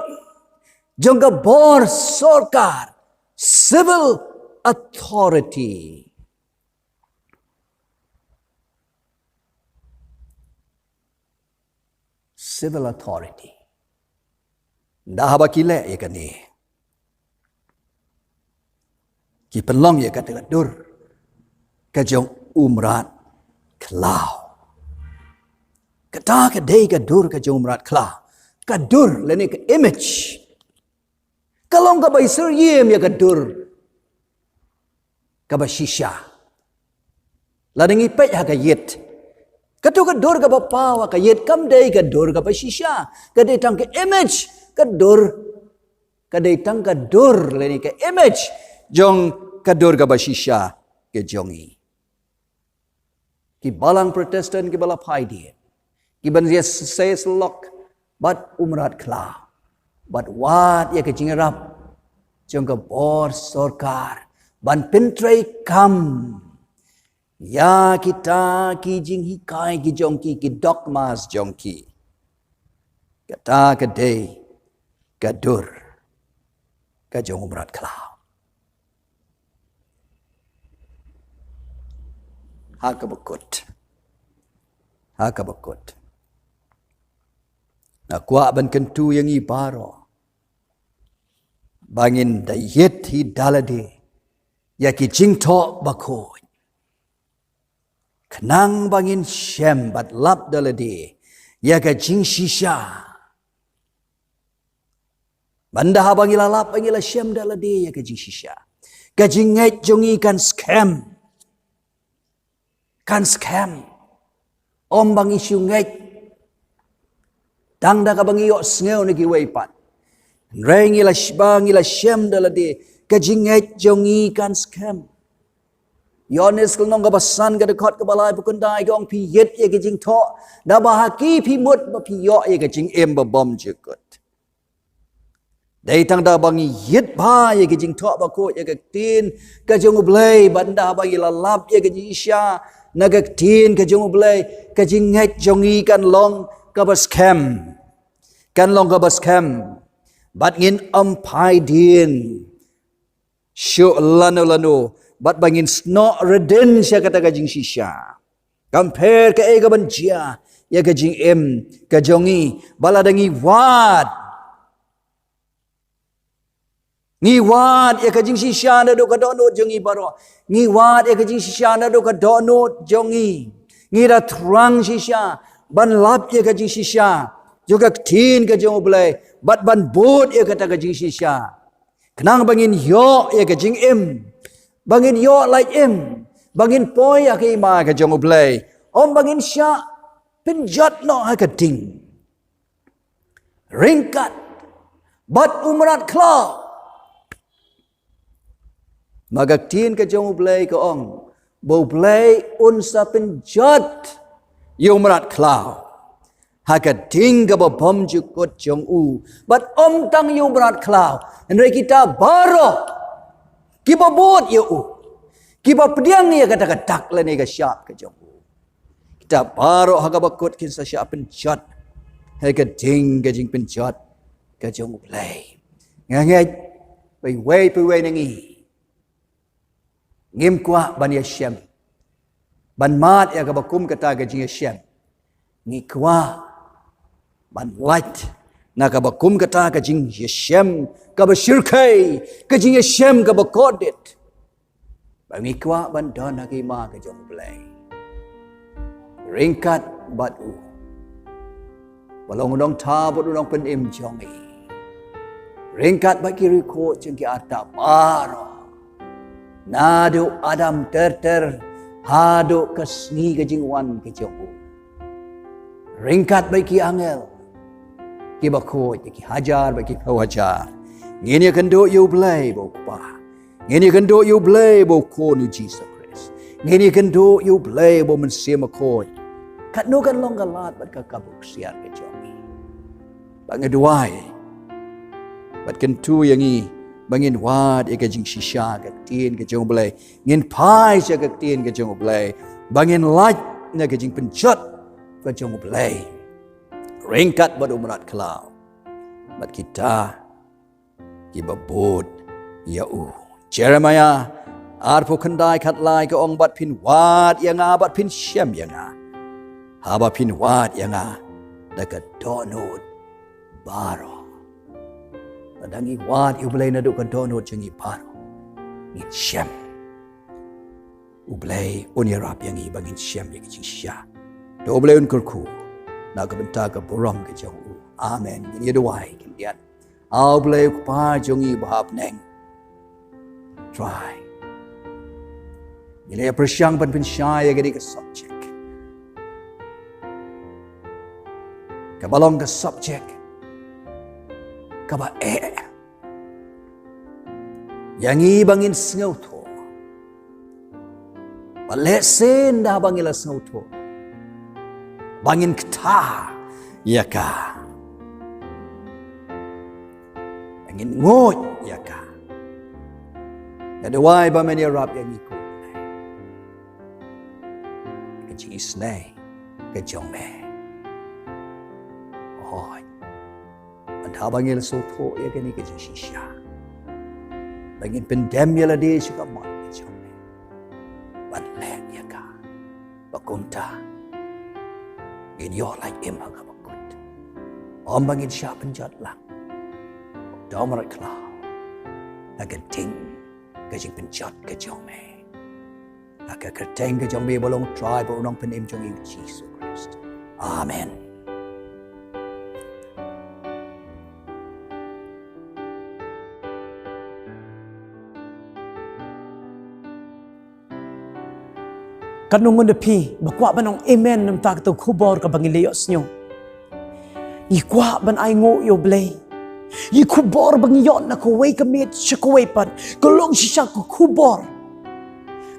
jong ka bor sorkar, civil authority. Civil authority. Nda haba ki leh ïa kane, ki pynlong ïa kata ka dur ka jong u mrad khlaw. Kata ka dei ka dur ka jong u mrad khlaw. Ka dur lane ka image. Ka long kaba isyriem ïa ka dur kaba shisha. Lada ngi peit ha ka ïit, kato ka dur kaba paw ha ka ïit kam dei ka dur kaba shisha. Ka dei tang ka image, ka dur, ka dei tang ka dur lane ka image jong ka dur kaba shisha ka jong ngi. Ki balang Protestant kiba la phai dien, kiban ïasyllok bad u mrad khlaw, bad wat ïa ka jingïarap jong ka bor sorkar ban pyntreikam ïa kita ki jinghikai ki jong ki, ki dogmas jong ki. Kata ka dei ka dur ka jong u mrad khlaw. Ha kaba kut, ha kaba kut, nga kwah ban kyntu ïa ngi baroh ba ngin da ïit hi da lade ïa ki jingthoh bakhuid, khnang ba ngin shem bad lap da lade ïa ka jingshisha. Ba nda haba ngi la lap, ngi la shem da lade ïa ka jingshisha, ka jingngeit jong ngi kan skhem. Kan skhem. Ym ba ngi shu ngeit tang da kaba ngi ïohsngew na kiwei pat. Hynrei ngi la sh-, ba ngi la shem da lade, ka jingngeit jong ngi kan skhem. Ïoannis ka lynnong kaba san, ka dkhot kaba laiphew khyndai ka ong, phi ïit ïa ka jingthoh, da ba ha ki phi mut ba phi ïoh ïa ka jingim ba bymjukut. Dei tang da ba ngi ïit bha ïa ka jingthoh bakhuid, ïa ka ktien ka jong U Blei, ba nda ba ngi la lap ïa ka jingshisha na ka ktien ka jong U Blei, ka jingngeit jong ngi kan long kaba skhem. Kan long kaba skhem. Bad ngin ym phai dien shuh lano lano, bad ba ngin snoh ridin sha kata ka jingshisha. Kam pher kaei kaban jia ïa ka jingim ka jong ngi, ba lada ngi wad, ngi wad ïa ka jingshisha naduh ka dohnud jong ngi baroh. Ngi wad ïa ka jingshisha naduh ka dohnud jong ngi. Ngi da thrang shisha ban lap ïa ka jingshisha jong ka ktien ka jong U Blei, bad ban bud ïa kata ka jingshisha, khnang ba ngin ïoh ïa ka jingim, ba ngin ïoh lait im, ba ngin poi ha ka hima ka jong U Blei. Ym ba ngin shah pynjot noh ha ka ding, ryngkat bad u mrad khlaw. Ma ka ktien ka jong U Blei ka ong ba U Blei un sa pynjot ïa u mrad khlaw ha ka ding kaba bymjukut jong u. Bad ym tang ïa u mrad khlaw, hynrei kita baroh kiba bud ïa u, kiba pdiang ïa kata ka dak lane ka shap ka jong u, kita baroh ha kaba kut kin sa shah pynjot ha ka ding ka jingpynjot ka jong U Blei. Nga ngeit ba iwei pa iwei na ngi ngim kwah ban ïashem, ban mad ïa kaba kum kata ka jingïashem. Ngi kwah ban lait na kaba kum kata ka jingïashem kaba shyrkhei, ka jingïashem kaba kordit. Ba ngi kwah ban don ha ka hima ka jong U Blei, ryngkat bad u ba long u nongthaw bad u nongpynim jong ngi, ryngkat bad ki riewkhuid jong ki arta baroh, naduh Adam ter ter haduh ka sngi ka jingwan ka jong u, ryngkat bad ki angel kiba khuid, ki hajar bad ki phew hajar. Ngin ïakynduh ïa U Blei ba u Kpa, ngin ïakynduh ïa U Blei ba u Khun, U Jisu Khrist, ngin ïakynduh ïa U Blei ba u Mynsiem Bakhuid. Katno kan long ka lad bad ka kaba ksiar ka jong ngi. Ba nga duwai bad kyntu ïa ngi ba ngin wad ïa ka jingshisha ka ktien ka jong U Blei, ngin phai sha ka ktien ka jong U Blei, ba ngin lait na ka jingpynjot ka jong U Blei, ryngkat bad u mrad khlaw bad kita kiba bud ïa u. Jeremiah arphew khyndai khatlai ka ong, bad phin wad ïa nga, bad phin shem ïa nga, haba phin wad ïa nga da ka dohnud baroh. Lada ngi wad ïa U Blei naduh ka dohnud jong ngi baroh, ngin shem. U Blei un ïarap ïa ngi ba ngin shem ïa ka jingshisha. To U Blei un kyrkhu na ka bynta ka burom ka jong u. Amen. Ngin ïa duwai khyndiat. A U Blei U Kpa jong ngi ba ha bneng, Trai, ngi la ïa pyrshang ban pynshai ïa kane ka subject, kaba long ka subject kaba eh ïa ngi ba ngin sngewthuh, ba lehse ynda ba ngi la sngewthuh, ba ngin kta ïa ka, ba ngin nguid ïa ka. Nga duwai ba men ïarap ïa ngi, ko Blei, ka jingisynei ka jong me. Hooid, ban haba ngi la sngewthuh ïa kane ka jingshisha, ba ngin pyndem ïa lade sha ka mon ka jong me, ban leh ïa ka. Ba kumta ngin ïoh lait im ha kaba kut, ym ba ngin shah pynjot lang. To mrad khlaw ha ka ding ka jingpynjot ka jong me, ha ka kyrteng ka jong me ba long Trai bad u Nongpynim jong ngi, U Jisu Khrist. Amen. Katno ngut na phi ba kwah ban ong amen na ka bynta kata ka khubor kaba ngi la ïohsngew? Ngi kwah ban ai nguh ïa U Blei ïa ka khubor ba ngi ïoh na kawei ka miet sha kawei pat. Ka long shisha ka khubor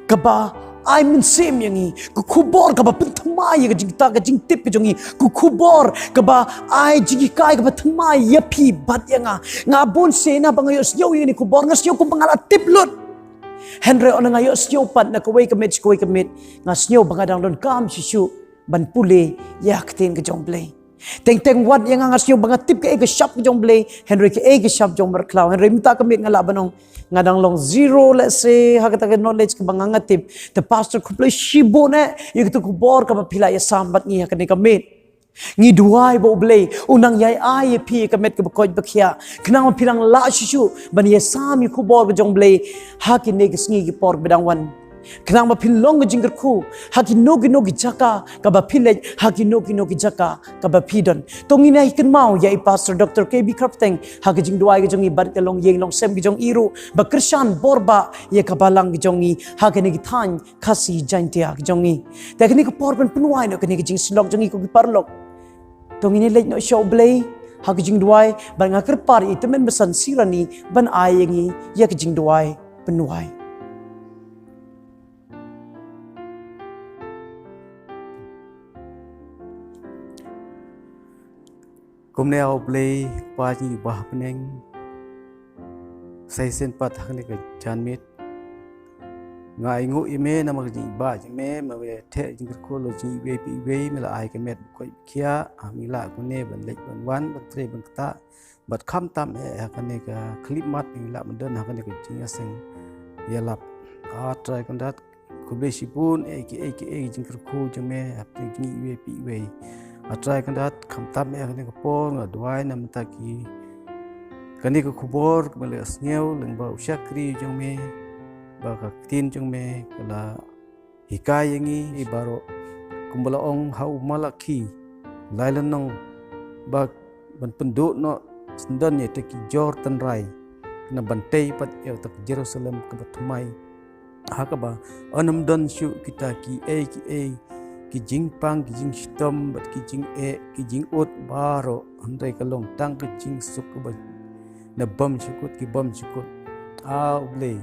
kaba ai mynsiem ïa ngi, ka khubor kaba pynthymmai ïa ka jingtip ka jong ngi, ka khubor kaba ai jinghikai kaba thymmai ïa phi bad ïa nga. Nga bun sien haba nga ïohsngew ïa kane ka khubor nga sngew kumba nga la tip lut. Hynrei ynda nga ïohsngew pat na kawei ka miet sha kawei ka miet, nga sngew ba nga dang donkam shisha ban pule ïa ka ktien ka jong U Blei. Teng teng wat ïa nga, nga sngew ba nga tip kaei ka shap ka jong U Blei, hynrei kaei ka shap jong u mrad khlaw. Hynrei mynta ka miet nga lah ban ong nga dang long zero, let's say, ha kata ka knowledge kaba nga nga tip. Te Pastor, khublei shibun eh ïa kata ka khubor kaba phi la ïasam bad ngi ha kane ka miet. Ngi duwai ba U Blei un nang ïai ai ïa phi ïa ka met kaba koit ba khiah, khnang ba phin nang lah shisha ban ïasam ïa ka khubor ka jong U Blei ha kine ki sngi ki por ba dang wan, khnang ba phin long ka jingkyrkhu ha kino kino ki jaka kaba phi leit, ha kino kino ki jaka kaba phi don. To ngin ïa kynmaw ïa i Pastor Doctor K B Kharpteng ha ka jingduwai ka jong i bad ka longïing longsem ka jong i ruh, ba kyrshan bor bah ïa ka balang ka jong i ha kine ki thaiñ Khasi Jaiñtia ka jong i. Te kane ka por ban pynwai noh kane ka jingsyndon jong i, ko ki paralok, to ngin ïa leit noh sha U Blei ha ka jingduwai, bad nga kyrpad ïa i Tymmen Basan Sirani ban ai ïa ngi ïa ka jingduwai pynwai. Kumne, A Blei Kpa jong ngi ba ha bneng, sa shisien pat ha kane ka janmiet Nga ainguh ïa me namar ka jingïaid jong me, ma me theh jingkyrkhu la jong iwei pa iwei, me la ai ka met ba koit ba khiah, ha me la kane ban leit ban wan, ban trei ban ktah, bad khamtam eh ha kane ka khyllipmat ngi lah ban don ha kane ka jingïaseng ïalap. A Trai Kynrad, khublei shibun eh ki eh ki eh ki jingkyrkhu jong me hapdeng jong ngi iwei pa iwei. A Trai Kynrad, khamtam eh ha kane ka por nga duwai na bynta ki kane ka khubor kaba la sngew lyngba u shakri jong me, ba ka ktien jong me ka la hikai ïa ngi baroh. Kumba la ong ha u Malakhi lai lynnong, ba ban pynduh noh syndon ïa kita ki jor tynrai, na ban tei pat ïa uta ka Jerusalem kaba thymmai, ha kaba yn ym don shuh kita ki ei ki ei ki jingpang ki jingshitom bad ki jingeh ki jingud baroh, hynrei ka long tang ka jingsuk kaba na bymjukut ki bymjukut. A U Blei,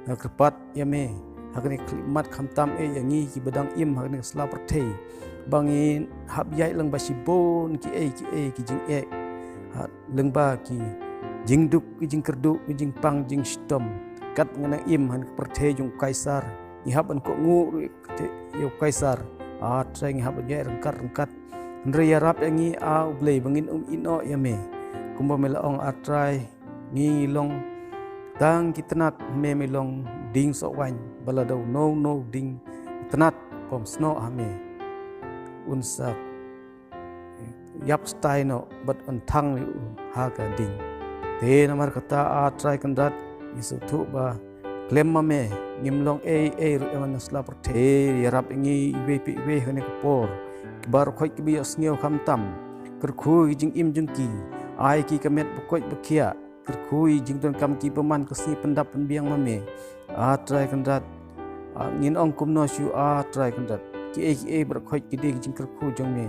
nga kyrpad ïa me ha kane ka khyllipmat, khamtam eh ïa ngi kiba dang im ha kane ka sla pyrthei, ba ngin hap ïaid lyngba shibun ki ei ki ei ki jingeh, ha, lyngba ki jingduk ki jingkyrduh ki jingpang jingshitom. Kat ngi nang im ha kane ka pyrthei jong u Kaisar, ngi hap ban kohnguh ruh ïa u Kaisar. A Trai, ngi hap ban ïaid ryngkat ryngkat. Hynrei ïarap ïa ngi, A U Blei, ba ngin ym ïehnoh ïa me. Kumba me la ong, A Trai, ngi ngi long tang ki tnat, me me long dieng sohwaiñ, ba lada uno uno u dieng tnat bym snoh ha me, un sa ïap stai noh bad un thang ïa u ha ka dieng. Te namar kata, A Trai Kynrad, ngi sngewthuh ba khlem ma me ngim long ei ei ruh ïa man na sla pyrthei. Ïarap ïa ngi iwei pa iwei ha kane ka por, baroh khoit kiba ïohsngew khamtam, kyrkhu ïa ki jingim jong ki, ai ki ka met ba koit ba khiah, kyrkhu ïa ki jingdonkam ki ba man ka sngi pyndap pynbiang ma me. A Trai Kynrad, a, ngin ong kumno shuh, A Trai Kynrad, ki ei ki ei baroh khoit ki dei ki jingkyrkhu jong me.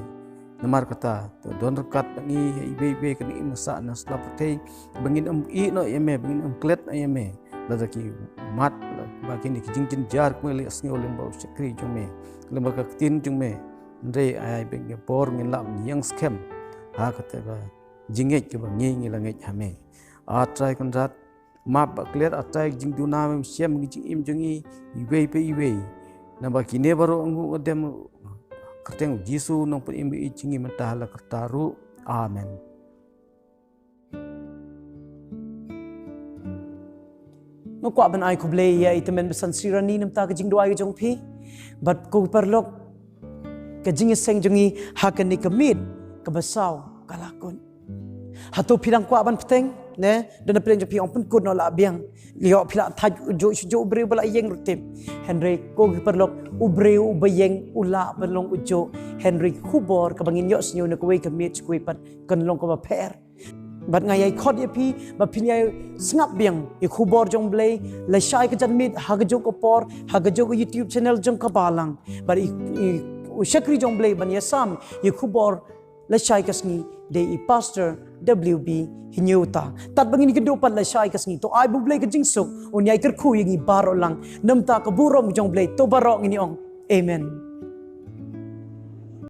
Namar kata, to don ryngkat bad ngi iwei iwei kane im sah na sla pyrthei, ba ngin ym ïehnoh ïa me, ba ngin ym klet noh ïa me. Lada ki mat ba kine ki jingjynjar kumba la sngew lyngba u shakri jong me, lyngba ka ktien jong me, hynrei ai ba ngi por ngin lah ban ïeng skhem ha kata ka jingngeit kaba ngi ngi la ngeit ha me. A Trai Kynrad, map ba klet, A Trai, ki jingduna, mem shem ki jingim jong ngi iwei pa iwei. Naba kine baroh nga nguh nga dem ha ka kyrteng u Jisu, nongpynim ba ïeit jong ngi mynta ha la karta ruh. Amen. Nga kwah ban ai khublei ïa i tymmen basan Sri Rani namar ka jingduwai jong phi. Bad ko paralok, ka jingïaseng jong ngi ha kane ka miet kaba saw ka la kut. Hato phi dang kwah ban bteng, ne? Don na pdeng jong phi ong pynkut noh la biang. Ïoh phi la thait u juh shu juh u briew ba la ïeng ruh tip. Hynrei ko ki paralok, u briew uba ïeng u lah ban long u juh. Hynrei khubor kaba ngin ïohsngew na kawei ka miet sha kawei pat kan long kaba pher. Bad nga ïai khot ïa phi ba phin ïai sngap biang ïa khubor jong Blei lashai ka janmiet ha kajuh ka por, ha kajuh ka YouTube channel jong ka Balang. Bad i, i, u shakri jong Blei ban ïasam ïa khubor lashai ka sngi dei i Pastor W B Hynñiewta. Tad ba ngin ïakynduh pat lashai ka sngi, to ai ba U Blei ka jingsuk un ïai kyrkhu ïa ngi baroh lang. Namar ka burom jong Blei, to baroh ngin ong amen.